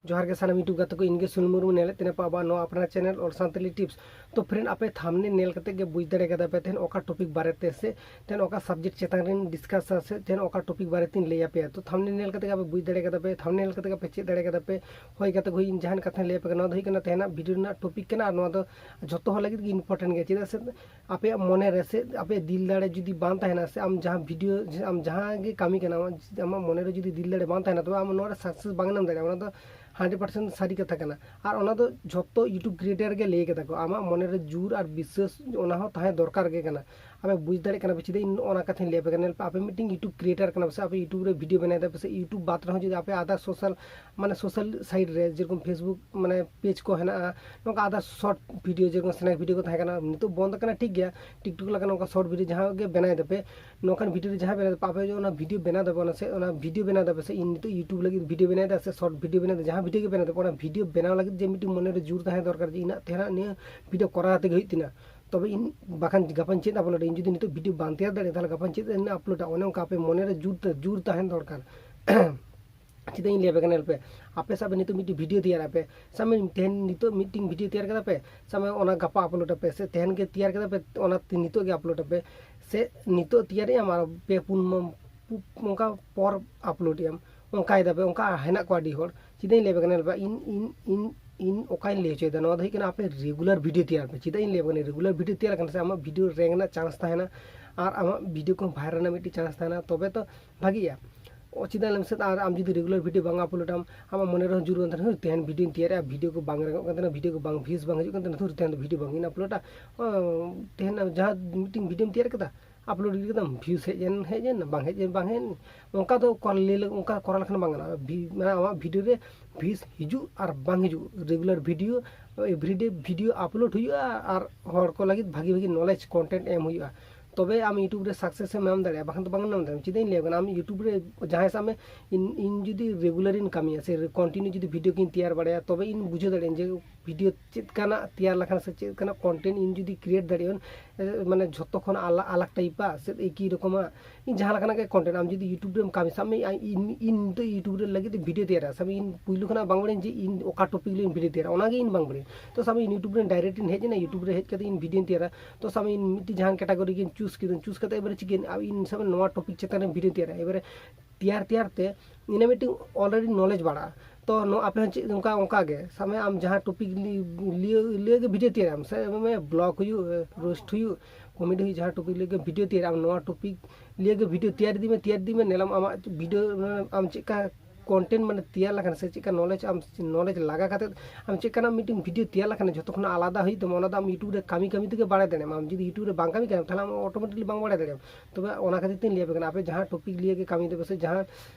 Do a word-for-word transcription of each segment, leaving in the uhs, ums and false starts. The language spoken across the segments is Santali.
ᱡᱚᱦᱟᱨ ᱜᱮ ᱥᱟᱱᱟᱢ YouTube ᱜᱟᱛᱮ ᱠᱚ, ᱤᱧ ᱜᱮ ᱥᱩᱱᱤᱞ ᱢᱩᱨᱢᱩ, ᱧᱮᱞᱮᱫ ᱛᱟᱦᱮᱱᱟ ᱯᱮ ᱟᱵᱚᱣᱟᱜ ᱱᱚᱣᱟ ᱟᱯᱱᱟᱨ channel All Santali Tips᱾ ᱛᱚ friend, ᱟᱯᱮ thumbnail ᱧᱮᱞ ᱠᱟᱛᱮ ᱜᱮ ᱵᱩᱡᱽ ᱫᱟᱲᱮ ᱠᱟᱫᱟ ᱯᱮ ᱛᱮᱦᱮᱧ ᱚᱠᱟ topic ᱵᱟᱨᱮ ᱛᱮ ᱥᱮ ᱛᱮᱦᱮᱧ ᱚᱠᱟ subject ᱪᱮᱛᱟᱱ ᱨᱮᱧ discuss ᱟ ᱥᱮ ᱛᱮᱦᱮᱧ ᱚᱠᱟ topic ᱵᱟᱨᱮ ᱛᱮᱧ ᱞᱟᱹᱭ ᱟᱯᱮᱭᱟ᱾ ᱛᱚ thumbnail ᱧᱮᱞ ᱠᱟᱛᱮ ᱜᱮ ᱟᱯᱮ ᱵᱩᱡᱽ ᱫᱟᱲᱮ ᱠᱟᱫᱟ ᱯᱮ, thumbnail ᱧᱮᱞ ᱠᱟᱛᱮ ᱜᱮ ᱟᱯᱮ ᱪᱮᱫ ᱫᱟᱲᱮ ᱠᱟᱫᱟ ᱯᱮ᱾ ᱦᱳᱭ ᱜᱟᱛᱮ ᱠᱚ, ᱤᱧ ᱡᱟᱦᱟᱸ ᱠᱟᱛᱷᱟᱧ ᱞᱟᱹᱭ ᱟᱯᱮ ᱠᱟᱱᱟ, ᱱᱚᱣᱟ ᱫᱚ ᱦᱩᱭᱩᱜ ᱠᱟᱱᱟ ᱛᱮᱦᱮᱧᱟᱜ video ᱨᱮᱱᱟᱜ topic ᱠᱟᱱᱟ ᱟᱨ ᱱᱚᱣᱟ ᱫᱚ ᱡᱷᱚᱛᱚ ᱦᱚᱲ ᱞᱟᱹᱜᱤᱫ ᱜᱮ important ᱜᱮᱭᱟ᱾ ᱪᱮᱫᱟᱜ ᱥᱮ ᱟᱯᱮᱭᱟᱜ ᱢᱚᱱᱮ ᱨᱮ ᱥᱮ ᱟᱯᱮᱭᱟᱜ ᱫᱤᱞ ᱫᱟᱲᱮ ᱡᱩᱫᱤ ᱵᱟᱝ ᱛᱟᱦᱮᱱᱟ ᱥᱮ ᱟᱢ ᱡᱟᱦᱟᱸ video, ᱟᱢ ᱡᱟᱦᱟᱸ ᱜᱮ ᱠᱟᱹᱢᱤ ᱠᱟᱱᱟ, ᱟᱢᱟᱜ ᱢᱚᱱᱮ ᱨᱮ ᱡᱩᱫᱤ ᱫᱤᱞ ᱫᱟᱲᱮ ᱵᱟᱝ ᱛᱟᱦᱮᱱᱟ, ᱛᱚᱵᱮ ᱟᱢ ᱱᱚᱣᱟ ᱨᱮ success ᱵᱟᱝ ᱧᱟᱢ ᱫᱟᱲᱮᱭᱟᱜᱼᱟ᱾ ᱚᱱᱟ ᱫᱚ hundred percent ᱥᱟᱹᱨᱤ ᱠᱟᱛᱷᱟ ᱠᱟᱱᱟ᱾ ᱟᱨ ᱚᱱᱟ ᱫᱚ ᱡᱷᱚᱛᱚ YouTube creator ᱜᱮ ᱞᱟᱹᱭ ᱠᱟᱫᱟ ᱠᱚ, ᱟᱢᱟᱜ ᱢᱚᱱᱮ ᱨᱮ ᱡᱳᱨ ᱟᱨ ᱵᱤᱥᱥᱟᱹᱥ ᱚᱱᱟ ᱦᱚᱸ ᱛᱟᱦᱮᱸ ᱫᱚᱨᱠᱟᱨ ᱜᱮ ᱠᱟᱱᱟ᱾ ᱟᱯᱮ ᱵᱩᱡᱽ ᱫᱟᱲᱮᱭᱟᱜ ᱠᱟᱱᱟ ᱯᱮ ᱪᱮᱫᱟᱜ ᱤᱧ ᱚᱱᱟ ᱠᱟᱛᱷᱟᱧ ᱞᱟᱹᱭ ᱟᱯᱮ ᱠᱟᱱᱟ? ᱧᱮᱞ ᱯᱮ, ᱟᱯᱮ ᱢᱤᱫᱴᱮᱱ YouTube creator ᱠᱟᱱᱟ ᱯᱮ ᱥᱮ ᱟᱯᱮ YouTube ᱨᱮ video ᱵᱮᱱᱟᱣ ᱫᱟᱯᱮ ᱥᱮ YouTube ᱵᱟᱫ ᱨᱮᱦᱚᱸ ᱡᱩᱫᱤ ᱟᱯᱮ other social, ᱢᱟᱱᱮ social site ᱨᱮ ᱡᱮᱨᱚᱠᱚᱢ Facebook ᱢᱟᱱᱮ page ᱠᱚ ᱦᱮᱱᱟᱜᱼᱟ, ᱱᱚᱝᱠᱟ other short video ᱡᱮᱨᱚᱠᱚᱢ snack video ᱠᱚ ᱛᱟᱦᱮᱸ ᱠᱟᱱᱟ, ᱱᱤᱛᱚᱜ ᱵᱚᱱᱫ ᱟᱠᱟᱱᱟ ᱴᱷᱤᱠ ᱜᱮᱭᱟ, TikTok ᱞᱮᱠᱟ ᱱᱚᱝᱠᱟ short video ᱡᱟᱦᱟᱸ ᱜᱮ ᱵᱮᱱᱟᱣ ᱫᱟᱯᱮ, ᱱᱚᱝᱠᱟᱱ video ᱨᱮ ᱡᱟᱦᱟᱸ ᱵᱮᱱᱟᱣ ᱫᱟᱯᱮ, ᱟᱯᱮ ᱡᱮ ᱚᱱᱟ video ᱵᱮᱱᱟᱣ ᱫᱟᱯᱮ, ᱚᱱᱟ ᱥᱮ ᱚᱱᱟ video ᱵᱮᱱᱟᱣ ᱫᱟᱯᱮ ᱥᱮ ᱤᱧ ᱱᱤᱛᱚᱜ YouTube ᱞᱟᱹᱜᱤᱫ video ᱵᱮᱱᱟᱣ ᱫᱟ ᱥᱮ short video ᱵᱮᱱᱟᱣ ᱫᱟ, ᱡᱟᱦᱟᱸ video ᱜᱮ ᱵᱮᱱᱟᱣ ᱫᱟᱯᱮ, ᱚᱱᱟ video ᱵᱮᱱᱟᱣ ᱞᱟᱹᱜᱤᱫ ᱡᱮ ᱢᱤᱫᱴᱤᱡ ᱢᱚᱱᱮ ᱨᱮ ᱡᱳᱨ ᱛᱟᱦᱮᱸ ᱫᱚᱨᱠᱟᱨ ᱡᱮ ᱤᱧᱟᱹᱜ ᱛᱮᱦᱮᱧᱟᱜ ᱱᱤᱭᱟᱹ video ᱠᱚᱨᱟᱣ ᱛᱮᱜᱮ ᱦᱩᱭᱩᱜ ᱛᱤᱧᱟ᱾ ᱛᱚᱵᱮ ᱤᱧ ᱵᱟᱠᱷᱟᱱ ᱜᱟᱯᱟᱧ ᱪᱮᱫ upload ᱟ, ᱤᱧ ᱡᱩᱫᱤ ᱱᱤᱛᱚᱜ video ᱵᱟᱝ ᱛᱮᱭᱟᱨ ᱫᱟᱲᱮᱭᱟᱜᱼᱟ, ᱛᱟᱦᱚᱞᱮ ᱜᱟᱯᱟᱧ ᱪᱮᱫ ᱤᱧ upload ᱟ? ᱚᱱᱮ ᱚᱱᱠᱟ ᱟᱯᱮ ᱢᱚᱱᱮ ᱨᱮ ᱡᱳᱨ ᱛᱮ, ᱡᱳᱨ ᱛᱟᱦᱮᱱ ᱫᱚᱨᱠᱟᱨ᱾ ᱪᱮᱫᱟᱜ ᱤᱧ ᱞᱟᱹᱭ ᱟᱯᱮ ᱠᱟᱱᱟ, ᱧᱮᱞ ᱯᱮ, ᱟᱯᱮ ᱥᱟᱵ ᱯᱮ ᱱᱤᱛᱚᱜ ᱢᱤᱫᱴᱤᱡ video ᱛᱮᱭᱟᱨ ᱟᱯᱮ, ᱥᱟᱵ ᱢᱮ ᱛᱮᱦᱮᱧ ᱱᱤᱛᱚᱜ ᱢᱤᱫᱴᱤᱡ video ᱛᱮᱭᱟᱨ ᱠᱮᱫᱟ ᱯᱮ, ᱥᱟᱵ ᱢᱮ ᱚᱱᱟ ᱜᱟᱯᱟ upload ᱟᱯᱮ, ᱥᱮ ᱛᱮᱦᱮᱧ ᱜᱮ ᱛᱮᱭᱟᱨ ᱠᱮᱫᱟ ᱯᱮ, ᱚᱱᱟ ᱛᱮ ᱱᱤᱛᱚᱜ ᱜᱮ upload ᱟᱯᱮ, ᱥᱮ ᱱᱤᱛᱚᱜ ᱛᱮᱭᱟᱨᱮᱜ ᱟᱢ ᱟᱨ ᱯᱮ ᱯᱩᱱ ᱢᱟ-, ᱯᱩ-, ᱚᱱᱠᱟ ᱯᱚᱨ upload ᱮᱜ ᱟᱢ, ᱚᱱᱠᱟᱭ ᱫᱟᱯᱮ, ᱚᱱᱠᱟ ᱦᱮᱱᱟᱜ ᱠᱚᱣᱟ ᱟᱹᱰᱤ ᱦᱚᱲ᱾ ᱪᱮᱫᱟᱜ ᱤᱧ ᱞᱟᱹᱭ ᱟᱯᱮ ᱠᱟᱱᱟ, ᱧᱮᱞ ᱯᱮ, ᱤᱧ, ᱤᱧ, ᱤᱧ ᱚᱠᱟᱧ ᱞᱟᱹᱭ ᱦᱚᱪᱚᱭᱮᱫᱟ, ᱱᱚᱣᱟ ᱫᱚ ᱦᱩᱭᱩᱜ ᱠᱟᱱᱟ ᱟᱯᱮ regular video ᱛᱮᱭᱟᱨ ᱯᱮ᱾ ᱪᱮᱫᱟᱜ ᱤᱧ ᱞᱟᱹᱭ ᱟᱯᱮ ᱠᱟᱱᱟ, regular video ᱛᱮᱭᱟᱨ ᱞᱮᱠᱷᱟᱱ ᱥᱮ ᱟᱢᱟᱜ video rank ᱨᱮᱱᱟᱜ chance ᱛᱟᱦᱮᱱᱟ, ᱟᱨ ᱟᱢᱟᱜ video ᱠᱚ viral ᱨᱮᱱᱟᱜ ᱢᱤᱫᱴᱤᱡ chance ᱛᱟᱦᱮᱱᱟ, ᱛᱚᱵᱮ ᱛᱚ ᱵᱷᱟᱜᱤᱜᱼᱟ᱾ ᱚ, ᱪᱮᱫᱟᱜ ᱞᱟᱹᱭ ᱢᱮᱥᱮ, ᱟᱨ ᱟᱢ ᱡᱩᱫᱤ regular video ᱵᱟᱝ upload ᱟᱢ, ᱟᱢᱟᱜ ᱢᱚᱱᱮ ᱨᱮᱦᱚᱸ ᱡᱳᱨ ᱵᱟᱝ ᱛᱟᱦᱮᱱᱟ, "ᱦᱳᱭ, ᱛᱮᱦᱮᱧ video ᱤᱧ ᱛᱮᱭᱟᱨᱮᱜᱼᱟ, video ᱠᱚ ᱵᱟᱝ ᱨᱟᱠᱟᱵ ᱠᱟᱱ ᱛᱟᱦᱮᱱᱟ, video ᱠᱚ ᱵᱟᱝ views ᱵᱟᱝ ᱦᱤᱡᱩᱜ ᱠᱟᱱ ᱛᱟᱦᱮᱱᱟ, ᱛᱮᱦᱮᱧ ᱫᱚ video ᱵᱟᱝ ᱤᱧ upload ᱟ, ᱚ, ᱛᱮᱦᱮᱧ ᱡᱟᱦᱟᱸ ᱢᱤᱫᱴᱮᱱ videoᱢ ᱛᱮᱭᱟᱨ ᱠᱮᱫᱟ, upload ᱜᱤᱰᱤ ᱠᱮᱫᱟᱢ, views ᱦᱮᱡ ᱮᱱ, ᱦᱮᱡ ᱮᱱ, ᱵᱟᱝ ᱦᱮᱡ ᱮᱱ, ᱵᱟᱝ ᱦᱮᱡ ᱮᱱ", ᱚᱱᱠᱟ ᱫᱚ ᱠᱚᱨ-, ᱞᱟᱹᱭ ᱞᱮ-, ᱚᱱᱠᱟ ᱠᱚᱨᱟᱣ ᱞᱮᱠᱷᱟᱱ ᱵᱟᱝ ᱜᱟᱱᱚᱜᱼᱟ᱾ Vi-, ᱢᱟᱱᱮ ᱟᱢᱟᱜ video ᱨᱮ views ᱦᱤᱡᱩᱜ ᱟᱨ ᱵᱟᱝ ᱦᱤᱡᱩᱜ, regular video, everyday video upload ᱦᱩᱭᱩᱜᱼᱟ ᱟᱨ ᱦᱚᱲ ᱠᱚ ᱞᱟᱹᱜᱤᱫ ᱵᱷᱟᱜᱤ ᱵᱷᱟᱜᱤ knowledge content ᱮᱢ ᱦᱩᱭᱩᱜᱼᱟ, ᱛᱚᱵᱮ ᱟᱢ YouTube ᱨᱮ success ᱮᱢ ᱧᱟᱢ ᱫᱟᱲᱮᱭᱟᱜᱼᱟ, ᱵᱟᱠᱷᱟᱱ ᱫᱚ ᱵᱟᱝ ᱧᱟᱢ ᱫᱟᱲᱮᱭᱟᱜᱼᱟ᱾ ᱪᱮᱫᱟᱜ ᱤᱧ ᱞᱟᱹᱭ ᱟᱵᱮᱱᱟ, ᱟᱢ YouTube ᱨᱮ ᱡᱟᱦᱟᱸᱭ ᱥᱟᱵ ᱢᱮ, ᱤᱧ, ᱤᱧ ᱡᱩᱫᱤ regular ᱤᱧ ᱠᱟᱹᱢᱤᱭᱟ ᱥᱮ continue ᱡᱩᱫᱤ video ᱠᱚᱧ ᱛᱮᱭᱟᱨ ᱵᱟᱲᱟᱭᱟ, ᱛᱚᱵᱮ ᱤᱧ ᱵᱩᱡᱷᱟᱹᱣ ᱫᱟᱲᱮᱭᱟᱜᱼᱟ ᱡᱮ video ᱪᱮᱫ ᱞᱮᱠᱟᱱᱟᱜ ᱛᱮᱭᱟᱨ ᱞᱮᱠᱷᱟᱱ ᱥᱮ ᱪᱮᱫ ᱞᱮᱠᱟᱱᱟᱜ content ᱤᱧ ᱡᱩᱫᱤ create ᱫᱟᱲᱮᱭᱟᱜᱼᱟ, ᱢᱟᱱᱮ ᱡᱷᱚᱛᱚ ᱠᱷᱚᱱ ᱟᱞᱟᱜ ᱟᱞᱟᱜ type ᱟᱜ ᱥᱮ ᱮᱠᱤ ᱨᱚᱠᱚᱢᱟᱜ, ᱤᱧ ᱡᱟᱦᱟᱸ ᱞᱮᱠᱟᱱᱟᱜ ᱜᱮ content, ᱟᱢ ᱡᱩᱫᱤ YouTube ᱨᱮᱢ ᱠᱟᱹᱢᱤ, ᱥᱟᱵ ᱢᱮ ᱤᱧ, ᱤᱧ ᱱᱤᱛᱚᱜ YouTube ᱨᱮ ᱞᱟᱹᱜᱤᱫ ᱛᱮ video ᱛᱮᱭᱟᱨᱟ, ᱥᱟᱵ ᱢᱮ ᱤᱧ ᱯᱩᱭᱞᱩ ᱠᱷᱚᱱᱟᱜ ᱵᱟᱝ ᱵᱟᱲᱟᱭᱟᱹᱧ ᱡᱮ ᱤᱧ ᱚᱠᱟ topic ᱞᱟᱹᱜᱤᱫ video ᱛᱮᱭᱟᱨᱟ, ᱚᱱᱟᱜᱮ ᱤᱧ ᱵᱟᱝ ᱵᱟᱲᱟᱭᱟᱹᱧ᱾ ᱛᱚ ᱥᱟᱵ ᱢᱮ ᱤᱧ YouTube ᱨᱮ direct ᱤᱧ ᱦᱮᱡ ᱮᱱᱟ, YouTube ᱨᱮ ᱦᱮᱡ ᱠᱟᱛᱮ ᱤᱧ video ᱛᱮᱭᱟᱨᱟ, ᱛᱚ ᱥᱟᱵ ᱢᱮ ᱤᱧ ᱢᱤᱫᱴᱤᱡ ᱡᱟᱦᱟᱱ category ᱜᱤᱧ choose ᱠᱮᱫᱟᱹᱧ, choose ᱠᱟᱛᱮ ᱮᱵᱟᱨᱮ ᱪᱤᱠᱟᱹᱭᱮᱱ, ᱤᱧ ᱥᱟᱵ ᱢᱮ ᱱᱚᱣᱟ topic ᱪᱮᱛᱟᱱ ᱨᱮ video ᱛᱮᱭᱟᱨᱟ, ᱮᱵᱟᱨᱮ ᱛᱮᱭᱟᱨ ᱛᱮᱭᱟᱨ ᱛᱮ ᱤᱱᱟᱹ ᱢᱤᱫᱴᱤᱡ already knowledge ᱵᱟᱲᱟᱜᱼᱟ᱾ ᱛᱚ ᱱᱚᱣᱟ ᱟᱯᱮ ᱦᱚᱸ ᱪᱮᱫ ᱚᱱᱠᱟ, ᱚᱱᱠᱟ ᱜᱮ ᱥᱟᱵ ᱢᱮ ᱟᱢ ᱡᱟᱦᱟᱸ topic ᱞᱤᱭᱟᱹ ᱞᱤᱭᱟᱹ ᱜᱮ video ᱛᱮᱭᱟᱨᱟᱢ, ᱥᱟᱵ ᱢᱮ blog ᱦᱩᱭᱩᱜ, roast ᱦᱩᱭᱩᱜ, comedy ᱦᱩᱭᱩᱜ, ᱡᱟᱦᱟᱸ topic ᱞᱤᱭᱟᱹ ᱜᱮ video ᱛᱮᱭᱟᱨᱟᱢ, ᱱᱚᱣᱟ topic ᱞᱤᱭᱟᱹ ᱜᱮ video ᱛᱮᱭᱟᱨ ᱤᱫᱤ ᱢᱮ, ᱛᱮᱭᱟᱨ ᱤᱫᱤ ᱢᱮ, ᱧᱮᱞᱟᱢ ᱟᱢᱟᱜ video ᱟᱢ ᱪᱮᱫᱠᱟ content ᱢᱟᱱᱮ ᱛᱮᱭᱟᱨ ᱞᱮᱠᱷᱟᱱ ᱥᱮ ᱪᱮᱫᱠᱟ knowledge ᱟᱢ knowledge ᱞᱟᱜᱟ ᱠᱟᱛᱮ ᱟᱢ ᱪᱮᱫ ᱞᱮᱠᱟᱱᱟᱜ ᱢᱤᱫᱴᱮᱱ video ᱛᱮᱭᱟᱨ ᱞᱮᱠᱷᱟᱱ ᱡᱷᱚᱛᱚ ᱠᱷᱚᱱᱟᱜ ᱟᱞᱟᱫᱟ ᱦᱩᱭᱩᱜ ᱛᱟᱢᱟ, ᱚᱱᱟ ᱫᱚ ᱟᱢ YouTube ᱨᱮ ᱠᱟᱹᱢᱤ ᱠᱟᱹᱢᱤ ᱛᱮᱜᱮ ᱵᱟᱲᱟᱭ ᱫᱟᱲᱮᱭᱟᱜᱼᱟ᱾ ᱟᱢ ᱡᱩᱫᱤ YouTube ᱨᱮ ᱵᱟᱝ ᱠᱟᱹᱢᱤ ᱠᱟᱱᱟ ᱛᱟᱦᱚᱞᱮ ᱟᱢ automatically ᱵᱟᱝ ᱵᱟᱲᱟᱭ ᱫᱟᱲᱮᱭᱟᱜᱼᱟ᱾ ᱛᱚᱵᱮ ᱚᱱᱟ ᱠᱷᱟᱹᱛᱤᱨ ᱛᱤᱧ ᱞᱟᱹᱭ ᱟᱯᱮ ᱠᱟᱱᱟ, ᱟᱯᱮ ᱡᱟᱦᱟᱸ topic ᱞᱤᱭᱟᱹ ᱜᱮ ᱠᱟᱹᱢᱤᱭ ᱫᱟᱯᱮ ᱥᱮ ᱡᱟᱦᱟᱸ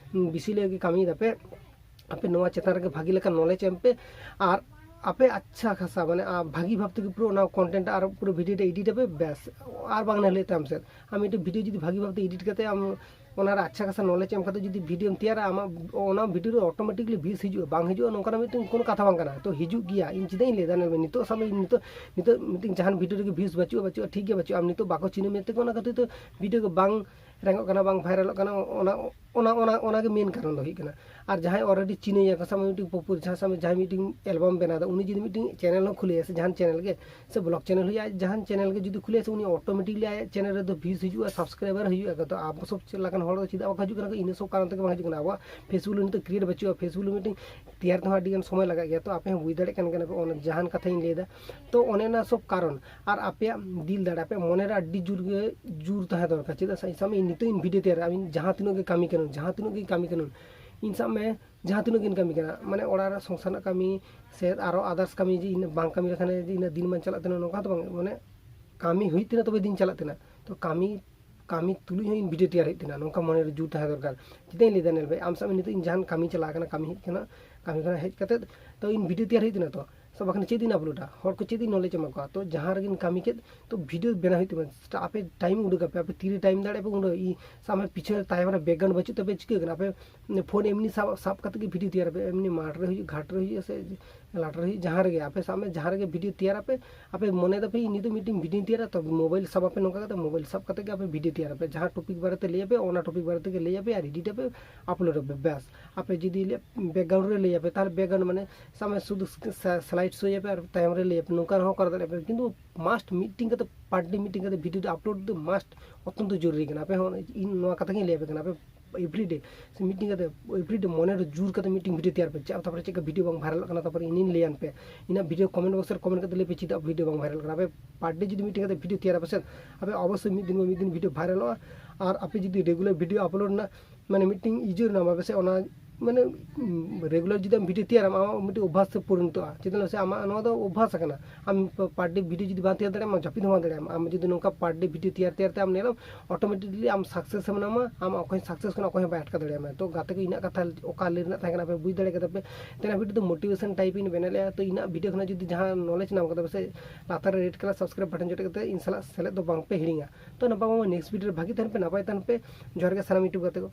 ᱵᱤᱥᱤ ᱞᱤᱭᱟᱹ ᱜᱮ ᱠᱟᱹᱢᱤᱭ ᱫᱟᱯᱮ, ᱟᱯᱮ ᱱᱚᱣᱟ ᱪᱮᱛᱟᱱ ᱨᱮᱜᱮ ᱵᱷᱟᱹᱜᱤ ᱞᱮᱠᱟ knowledge ᱮᱢ ᱯᱮ᱾ ᱟᱨ ᱟᱯᱮ ᱟᱪᱪᱷᱟ ᱠᱷᱟᱥᱟ ᱢᱟᱱᱮ ᱟ, ᱵᱷᱟᱹᱜᱤ ᱵᱷᱟᱵ ᱛᱮᱜᱮ ᱯᱩᱨᱟᱹ ᱚᱱᱟ content ᱟᱨ ᱯᱩᱨᱟᱹ video ᱴᱟ edit ᱟᱯᱮ, ᱵᱮᱥ, ᱟᱨ ᱵᱟᱝ ᱱᱟᱦᱞᱮ ᱛᱟᱭᱚᱢ ᱥᱮᱫ ᱟᱢ ᱢᱤᱫᱴᱮᱱ video ᱡᱩᱫᱤ ᱵᱷᱟᱹᱜᱤ ᱵᱷᱟᱵ ᱛᱮ edit ᱠᱟᱛᱮ ᱟᱢ ᱚᱱᱟ ᱨᱮ ᱟᱪᱪᱷᱟ ᱠᱷᱟᱥᱟ knowledge ᱮᱢ ᱠᱟᱛᱮ ᱡᱩᱫᱤ video ᱮᱢ ᱛᱮᱭᱟᱨᱟ, ᱟᱢᱟᱜ ᱚᱱᱟ video ᱨᱮ automatically views ᱦᱤᱡᱩᱜᱼᱟ, ᱵᱟᱝ ᱦᱤᱡᱩᱜᱼᱟ ᱱᱚᱝᱠᱟᱱᱟᱜ ᱢᱤᱫᱴᱮᱱ ᱠᱳᱱᱳ ᱠᱟᱛᱷᱟ ᱵᱟᱝ ᱠᱟᱱᱟ᱾ ᱛᱚ ᱦᱤᱡᱩᱜ ᱜᱮᱭᱟ, ᱤᱧ ᱪᱮᱫᱟᱜ ᱤᱧ ᱞᱟᱹᱭ ᱫᱟ, ᱧᱮᱞ ᱢᱮ ᱱᱤᱛᱚᱜ ᱥᱟᱵ ᱢᱮ ᱤᱧ ᱱᱤᱛᱚᱜ, ᱱᱤᱛᱚᱜ ᱢᱤᱫᱴᱮᱱ ᱡᱟᱦᱟᱱ video ᱨᱮᱜᱮ views ᱵᱟᱹᱪᱩᱜᱼᱟ, ᱵᱟᱹᱪᱩᱜᱼᱟ, ᱴᱷᱤᱠ ᱜᱮᱭᱟ ᱵᱟᱹᱪᱩᱜᱼᱟ, ᱟᱢ ᱱᱤᱛᱚᱜ ᱵᱟᱠᱚ ᱪᱤᱱᱦᱟᱹᱣ ᱢᱮ ᱛᱮᱜᱮ ᱚᱱᱟ ᱠᱷᱟᱹᱛᱤᱨ ᱛᱮ video ᱜᱮ ᱵᱟᱝ ᱨᱮᱝᱚᱜ ᱠᱟᱱᱟ, ᱵᱟᱝ ᱵᱷᱟᱭᱨᱟᱞᱚᱜ ᱠᱟᱱᱟ, ᱚᱱᱟ ᱚᱱᱟ ᱚᱱᱟ ᱚᱱᱟ ᱜᱮ main ᱠᱟᱨᱚᱱ ᱫᱚ ᱦᱩᱭᱩᱜ ᱠᱟᱱᱟ᱾ ᱟᱨ ᱡᱟᱦᱟᱸᱭ already ᱪᱤᱱᱦᱟᱹᱭᱟᱠᱚ, ᱥᱟᱵ ᱢᱮ ᱢᱤᱫᱴᱮᱱ popular, ᱡᱟᱦᱟᱸ ᱥᱟᱵ ᱢᱮ ᱡᱟᱦᱟᱸᱭ ᱢᱤᱫᱴᱮᱱ album ᱵᱮᱱᱟᱣ ᱮᱫᱟ, ᱩᱱᱤ ᱡᱩᱫᱤ ᱢᱤᱫᱴᱮᱱ channel ᱦᱚᱸ ᱠᱷᱩᱞᱟᱹᱭᱟ ᱥᱮ ᱡᱟᱦᱟᱱ channel ᱜᱮ, ᱥᱮ blog channel ᱦᱩᱭᱩᱜᱼᱟ, ᱡᱟᱦᱟᱱ channel ᱜᱮ ᱡᱩᱫᱤ ᱠᱷᱩᱞᱟᱹᱭᱟ ᱥᱮ ᱩᱱᱤ automatically ᱟᱭᱟᱜ channel ᱨᱮᱫᱚ views ᱦᱤᱡᱩᱜᱼᱟ, subscriber ᱦᱩᱭᱩᱜᱼᱟ᱾ ᱛᱚ ᱟᱵᱚ ᱥᱚᱵ ᱪᱮᱫ ᱞᱮᱠᱟᱱ ᱦᱚᱲ ᱫᱚ ᱪᱮᱫᱟᱜ ᱵᱟᱠᱚ ᱦᱤᱡᱩᱜ ᱠᱟᱱᱟ, ᱤᱱᱟᱹ ᱥᱚᱵ ᱠᱟᱨᱚᱱ ᱛᱮᱜᱮ ᱵᱟᱝ ᱦᱤᱡᱩᱜ ᱠᱟᱱᱟ᱾ ᱟᱵᱚᱣᱟᱜ Facebook ᱨᱮ ᱱᱤᱛᱚᱜ create ᱵᱟᱹᱪᱩᱜᱼᱟ, Facebook ᱨᱮ ᱢᱤᱫᱴᱮᱱ ᱛᱮᱭᱟᱨ ᱛᱮᱦᱚᱸ ᱟᱹᱰᱤ ᱜᱟᱱ ᱥᱚᱢᱚᱭ ᱞᱟᱜᱟᱜ ᱜᱮᱭᱟ᱾ ᱛᱚ ᱟᱯᱮ ᱦᱚᱸ ᱵᱩᱡᱽ ᱫᱟᱲᱮᱭᱟᱜ ᱠᱟᱱ ᱜᱮᱭᱟ ᱯᱮ ᱚᱱᱟ ᱡᱟᱦᱟᱱ ᱠᱟᱛᱷᱟᱧ ᱞᱟᱹᱭ ᱮᱫᱟ᱾ ᱛᱚ ᱚᱱᱮ ᱚᱱᱟ ᱥᱚᱵ ᱠᱟᱨᱚᱱ ᱟᱨ ᱟᱯᱮᱭᱟᱜ ᱫᱤᱞ ᱫᱟᱲᱮ, ᱟᱯᱮ ᱢᱚᱱᱮᱨᱮ ᱟᱹᱰᱤ ᱡᱳᱨ ᱜᱮ ᱡᱳᱨ ᱛᱟᱦᱮᱸ ᱫᱚᱨᱠᱟᱨ᱾ ᱪᱮᱫᱟᱜ ᱥᱮ ᱥᱟᱵ ᱢᱮ ᱤᱧ ᱱᱤᱛᱚᱜ ᱤᱧ video ᱛᱮᱭᱟᱨᱟ, ᱤᱧ ᱡᱟᱦᱟᱸ ᱛᱤᱱᱟᱹᱜ ᱜᱮ ᱠᱟᱹᱢᱤ ᱠᱟᱹᱱᱟᱹᱧ, ᱡᱟᱦᱟᱸ ᱛᱤᱱᱟᱹᱜ ᱜᱮ ᱠᱟᱹᱢᱤ ᱠᱟᱹᱱᱟᱹᱧ, ᱤᱧ ᱥᱟᱵ ᱢᱮ ᱡᱟᱦᱟᱸ ᱛᱤᱱᱟᱹᱜ ᱜᱮᱧ ᱠᱟᱹᱢᱤ ᱠᱟᱱᱟ, ᱢᱟᱱᱮ ᱚᱲᱟᱜ ᱨᱮ ᱥᱚᱝᱥᱟᱨ ᱨᱮᱱᱟᱜ ᱠᱟᱹᱢᱤ ᱥᱮ ᱟᱨᱚ others ᱠᱟᱹᱢᱤ ᱡᱮ ᱤᱧ ᱵᱟᱝ ᱠᱟᱹᱢᱤ ᱞᱮᱠᱷᱟᱱ ᱡᱮ ᱤᱧᱟᱹᱜ ᱫᱤᱱ ᱵᱟᱝ ᱪᱟᱞᱟᱜ ᱛᱤᱧᱟᱹ, ᱱᱚᱝᱠᱟ ᱫᱚ ᱵᱟᱝ, ᱢᱟᱱᱮ ᱠᱟᱹᱢᱤ ᱦᱩᱭᱩᱜ ᱛᱤᱧᱟᱹ ᱛᱚᱵᱮ ᱫᱤᱱ ᱪᱟᱞᱟᱜ ᱛᱤᱧᱟᱹ᱾ ᱛᱚ ᱠᱟᱹᱢᱤ, ᱠᱟᱹᱢᱤ ᱛᱩᱞᱩᱡ ᱦᱚᱸ ᱤᱧ video ᱛᱮᱭᱟᱨ ᱦᱩᱭᱩᱜ ᱛᱤᱧᱟᱹ, ᱱᱚᱝᱠᱟ ᱢᱚᱱᱮᱨᱮ ᱡᱳᱨ ᱛᱟᱦᱮᱸ ᱫᱚᱨᱠᱟᱨ᱾ ᱪᱮᱫᱟᱜ ᱤᱧ ᱞᱟᱹᱭᱫᱟ, ᱧᱮᱞ ᱯᱮ, ᱟᱢ ᱥᱟᱵ ᱢᱮ ᱱᱤᱛᱚᱜ ᱤᱧ ᱡᱟᱦᱟᱱ ᱠᱟᱹᱢᱤ ᱪᱟᱞᱟᱣ ᱠᱟᱱᱟ, ᱠᱟᱹᱢᱤ ᱦᱮᱡ ᱠᱟᱱᱟ, ᱠᱟᱹᱢᱤ ᱠᱷᱚᱱᱟᱜ ᱦᱮᱡ ᱠᱟᱛᱮᱫ ᱛᱚ ᱤᱧ video ᱛᱮᱭᱟᱨ ᱦᱩᱭᱩᱜ ᱛᱤᱧᱟᱹ᱾ ᱛᱚ ᱥᱮ ᱵᱟᱠᱷᱟᱱ ᱪᱮᱫ ᱤᱧ ᱟᱯᱞᱳᱰᱟ? ᱦᱚᱲ ᱠᱚ ᱪᱮᱫ ᱤᱧ ᱱᱚᱞᱮᱡᱽ ᱮᱢᱟ ᱠᱚᱣᱟ? ᱛᱚ ᱡᱟᱦᱟᱸ ᱨᱮᱜᱮ ᱠᱟᱹᱢᱤ ᱠᱮᱫ, ᱛᱚ ᱵᱷᱤᱰᱤᱭᱳ ᱵᱮᱱᱟᱣ ᱦᱩᱭᱩᱜ ᱛᱟᱵᱮᱱᱟ᱾ ᱟᱯᱮ ᱴᱟᱭᱤᱢ ᱩᱰᱩᱠ ᱟᱯᱮ, ᱟᱯᱮ ᱛᱤᱨᱮ ᱴᱟᱭᱤᱢ ᱫᱟᱲᱮᱭᱟᱜᱼᱟ ᱯᱮ ᱩᱰᱩᱠ᱾ ᱤᱧ ᱥᱟᱵ ᱢᱮ ᱯᱤᱪᱷᱮ ᱛᱟᱭᱚᱢ ᱨᱮ ᱵᱮᱠᱜᱨᱟᱣᱩᱱᱰ ᱵᱟᱹᱪᱩᱜ ᱛᱟᱯᱮ, ᱪᱤᱠᱟᱹ ᱠᱟᱱᱟ? ᱟᱯᱮ ᱯᱷᱳᱱ ᱮᱢᱱᱤ ᱥᱟᱵ ᱥᱟᱵ ᱠᱟᱛᱮ ᱜᱮ ᱵᱷᱤᱰᱤᱭᱳ ᱛᱮᱭᱟᱨ ᱟᱯᱮ, ᱮᱢᱱᱤ ᱢᱟᱴᱷ ᱨᱮ ᱦᱩᱭᱩᱜ, ᱜᱷᱟᱴ ᱨᱮ ᱦᱩᱭᱩᱜ, ᱥᱮ ᱞᱟᱴ ᱨᱮ ᱦᱩᱭᱩᱜ, ᱡᱟᱦᱟᱸ ᱨᱮᱜᱮ ᱟᱯᱮ ᱥᱟᱵ ᱢᱮ, ᱡᱟᱦᱟᱸ ᱨᱮᱜᱮ ᱵᱷᱤᱰᱤᱭᱳ ᱛᱮᱭᱟᱨ ᱟᱯᱮ, ᱟᱯᱮ ᱢᱚᱱᱮ ᱫᱟᱯᱮ ᱤᱧ ᱱᱤᱛᱚᱜ ᱢᱤᱫᱴᱮᱱ ᱵᱷᱤᱰᱤᱭᱳᱧ ᱛᱮᱭᱟᱨᱟ, ᱛᱚ ᱢᱳᱵᱟᱭᱤᱞ ᱥᱟᱵ ᱟᱯᱮ, ᱱᱚᱝᱠᱟ ᱠᱟᱛᱮ ᱢᱳᱵᱟᱭᱤᱞ ᱥᱟᱵ ᱠᱟᱛᱮ ᱜᱮ ᱟᱯᱮ ᱵᱷᱤᱰᱤᱭᱳ ᱛᱮᱭᱟᱨ ᱟᱯᱮ, ᱡᱟᱦᱟᱸ ᱴᱚᱯᱤᱠ ᱵᱟᱨᱮᱛᱮ ᱞᱟᱹᱭ ᱟᱯᱮ, ᱚᱱᱟ ᱴᱚᱯᱤᱠ ᱵᱟᱨᱮ ᱛᱮᱜᱮ ᱞᱟᱹᱭ ᱟᱯᱮ ᱟᱨ ᱮᱰᱤᱴ ᱟᱯᱮ, ᱟᱯᱞᱳᱰ ᱟᱯᱮ, ᱵᱮᱥ᱾ ᱟᱯᱮ ᱡᱩᱫᱤ ᱵᱮᱠᱜᱨᱟᱣᱩᱱᱰ ᱨᱮ ᱞᱟᱹᱭ ᱟᱯᱮ, ᱛᱟᱦᱚᱞᱮ ᱵᱮᱠᱜᱨᱟᱣᱩᱱᱰ ᱢᱟᱱᱮ ᱥᱟᱵ ᱢᱮ ᱥᱩᱫᱷᱩ ᱥᱞᱟᱭᱤᱰ ᱥᱳᱭ ᱟᱯᱮ ᱟᱨ ᱛᱟᱭᱚᱢ ᱨᱮ ᱞᱟᱹᱭ ᱟᱯᱮ, ᱱᱚᱝᱠᱟ ᱨᱮᱦᱚᱸ ᱠᱚᱨᱟᱣ ᱫᱟᱲᱮᱭᱟᱜ ᱯᱮ, ᱠᱤᱱᱛᱩ ᱢᱟᱥᱴ ᱢᱤᱫᱴᱤᱝ ᱠᱟᱛᱮ, ᱯᱟᱨ ᱰᱮ ᱢᱤᱫᱴᱤᱝ ᱠᱟᱛᱮ ᱵᱷᱤᱰᱤᱭᱳ ᱟᱯᱞᱳᱰ ᱫᱚ ᱢᱟᱥᱴ ᱚᱛᱛᱚᱱᱛᱚ ᱡᱚᱨᱩᱨᱤ ᱠᱟᱱᱟ᱾ ᱟᱯᱮ ᱦᱚᱸ, ᱤᱧ ᱱᱚᱣᱟ ᱠᱟᱛᱷᱟ ᱜᱤᱧ ᱞᱟᱹᱭ ᱟᱯᱮ ᱠᱟᱱᱟ, ᱟᱯᱮ ᱮᱵᱷᱨᱤᱰᱮ ᱥᱮ ᱢᱤᱫᱴᱤᱝ ᱠᱟᱛᱮ, ᱮᱵᱷᱨᱤᱰᱮ ᱢᱚᱱᱮ ᱨᱮ ᱡᱳᱨ ᱠᱟᱛᱮ ᱢᱤᱫᱴᱤᱝ ᱵᱷᱤᱰᱤᱭᱳ ᱛᱮᱭᱟᱨ ᱯᱮ᱾ ᱪᱮᱫ, ᱛᱟᱨᱯᱚᱨᱮ ᱪᱮᱫ ᱞᱮᱠᱟ ᱵᱷᱤᱰᱤᱭᱳ ᱵᱟᱝ ᱵᱷᱟᱭᱨᱟᱞᱚᱜ ᱠᱟᱱᱟ, ᱛᱟᱨᱯᱚᱨᱮ ᱤᱧᱤᱧ ᱞᱟᱹᱭᱟᱱ ᱯᱮ᱾ ᱤᱧᱟᱹᱜ ᱵᱷᱤᱰᱤᱭᱳ ᱠᱚᱢᱮᱱᱴ ᱵᱚᱠᱥ ᱨᱮ ᱠᱚᱢᱮᱱᱴ ᱠᱟᱛᱮ ᱞᱟᱹᱭ ᱯᱮ ᱪᱮᱫᱟᱜ ᱵᱷᱤᱰᱤᱭᱳ ᱵᱟᱝ ᱵᱷᱟᱭᱨᱟᱞ ᱠᱟᱱᱟ᱾ ᱟᱯᱮ ᱯᱟᱨ ᱰᱮ ᱡᱩᱫᱤ ᱢᱤᱫᱴᱤᱝ ᱠᱟᱛᱮ ᱵᱷᱤᱰᱤᱭᱳ ᱛᱮᱭᱟᱨ ᱟᱯᱮ ᱥᱮ, ᱟᱯᱮ ᱚᱵᱚᱥᱥᱳᱭ ᱢᱤᱫ ᱫᱤᱱ ᱵᱟᱝ ᱢᱤᱫ ᱫᱤᱱ ᱵᱷᱤᱰᱤᱭᱳ ᱵᱷᱟᱭᱨᱟᱞᱚᱜᱼᱟ᱾ ᱟᱨ ᱟᱯᱮ ᱡᱩᱫᱤ ᱨᱮᱜᱩᱞᱟᱨ ᱵᱷᱤᱰᱤᱭᱳ ᱟᱯᱞᱳᱰ ᱨᱮᱱᱟᱜ ᱢᱟᱱᱮ ᱢᱤᱫᱴᱤᱝ ᱤᱭᱟᱹ ᱨᱮᱱᱟᱜ ᱵᱟᱯᱮ ᱥᱮ, ᱚᱱᱟ ᱢᱟᱱᱮ ᱨᱮᱜᱩᱞᱟᱨ ᱡᱩᱫᱤ ᱟᱢ ᱵᱷᱤᱰᱤᱭᱳ ᱛᱮᱭᱟᱨᱟᱢ, ᱟᱢᱟᱜ ᱢᱤᱫᱴᱤᱝ ᱚᱵᱷᱟᱥ ᱛᱮ ᱯᱚᱨᱤᱱᱚᱛᱚᱜᱼᱟ᱾ ᱪᱮᱫᱟᱜ ᱥᱮ ᱟᱢᱟᱜ ᱱᱚᱣᱟ ᱫᱚ ᱚᱵᱷᱟᱥ ᱟᱠᱟᱱᱟ᱾ ᱟᱢ ᱯᱟᱨ ᱰᱮ ᱵᱷᱤᱰᱤᱭᱳ ᱡᱩᱫᱤ ᱵᱟᱝ ᱛᱮᱭᱟᱨ ᱫᱟᱲᱮᱭᱟᱜᱼᱟᱢ, ᱟᱢ ᱡᱟᱹᱯᱤᱫ ᱦᱚᱸ ᱵᱟᱝ ᱫᱟᱲᱮᱭᱟᱜᱼᱟᱢ᱾ ᱟᱢ ᱡᱩᱫᱤ ᱱᱚᱝᱠᱟ ᱯᱟᱨ ᱰᱮ ᱵᱷᱤᱰᱤᱭᱳ ᱛᱮᱭᱟᱨ ᱛᱮᱭᱟᱨ ᱛᱮ ᱟᱢ ᱧᱮᱞᱟᱢ, ᱚᱴᱳᱢᱮᱴᱤᱠᱞᱤ ᱟᱢ ᱥᱟᱠᱥᱮᱥ ᱮᱢ ᱧᱟᱢᱟ, ᱟᱢ ᱚᱠᱚᱭ ᱥᱟᱠᱥᱮᱥ ᱠᱟᱱᱟ ᱚᱠᱚᱭ ᱦᱚᱸ ᱵᱟᱭ ᱟᱴᱠᱟ ᱫᱟᱲᱮᱭᱟᱢᱟ᱾ ᱛᱚ ᱜᱟᱛᱮ ᱠᱚ, ᱤᱧᱟᱹᱜ ᱠᱟᱛᱷᱟ ᱚᱠᱟ ᱞᱟᱹᱭ ᱨᱮᱱᱟᱜ ᱛᱟᱦᱮᱸ ᱠᱟᱱᱟ ᱯᱮ ᱵᱩᱡᱽ ᱫᱟᱲᱮ ᱠᱟᱫᱟ ᱯᱮ᱾ ᱛᱮᱱᱟᱜ ᱵᱷᱤᱰᱤᱭᱳ ᱫᱚ ᱢᱳᱴᱤᱵᱷᱮᱥᱚᱱ ᱴᱟᱭᱤᱯ ᱤᱧ ᱵᱮᱱᱟᱣ ᱞᱮᱜᱼᱟ᱾ ᱛᱚ ᱤᱧᱟᱹᱜ ᱵᱷᱤᱰᱤᱭᱳ ᱠᱷᱚᱱᱟᱜ ᱡᱩᱫᱤ ᱡᱟᱦᱟᱸ ᱱᱚᱞᱮᱡᱽ ᱧᱟᱢ ᱠᱟᱫᱟ ᱯᱮ ᱥᱮ, ᱞᱟᱛᱟᱨ ᱨᱮ ᱨᱮᱰ ᱠᱟᱞᱟᱨ ᱥᱟᱵᱥᱠᱨᱟᱭᱤᱵ ᱵᱟᱴᱚᱱ ᱡᱚᱴᱮᱫ ᱠᱟᱛᱮ ᱤᱧ ᱥᱟᱞᱟᱜ ᱥᱮᱞᱮᱫ ᱫᱚ ᱵᱟᱝ ᱯᱮ ᱦᱤᱲᱤᱧᱟ᱾ ᱛᱚ ᱱᱟᱯᱟᱭ ᱢᱟ ᱱᱮᱠᱥᱴ ᱵᱷᱤᱰᱤᱭᱳ ᱨᱮ ᱵᱷᱟᱹᱜᱤ ᱛᱟᱦᱮᱱ ᱯᱮ, ᱱᱟᱯᱟᱭ ᱛᱟᱦᱮᱱ ᱯᱮ᱾ ᱡᱚᱦᱟᱨ ᱜᱮ ᱥᱟᱱᱟᱢ ᱭᱩᱴᱩᱵᱽ ᱜᱟᱛᱮ ᱠᱚ᱾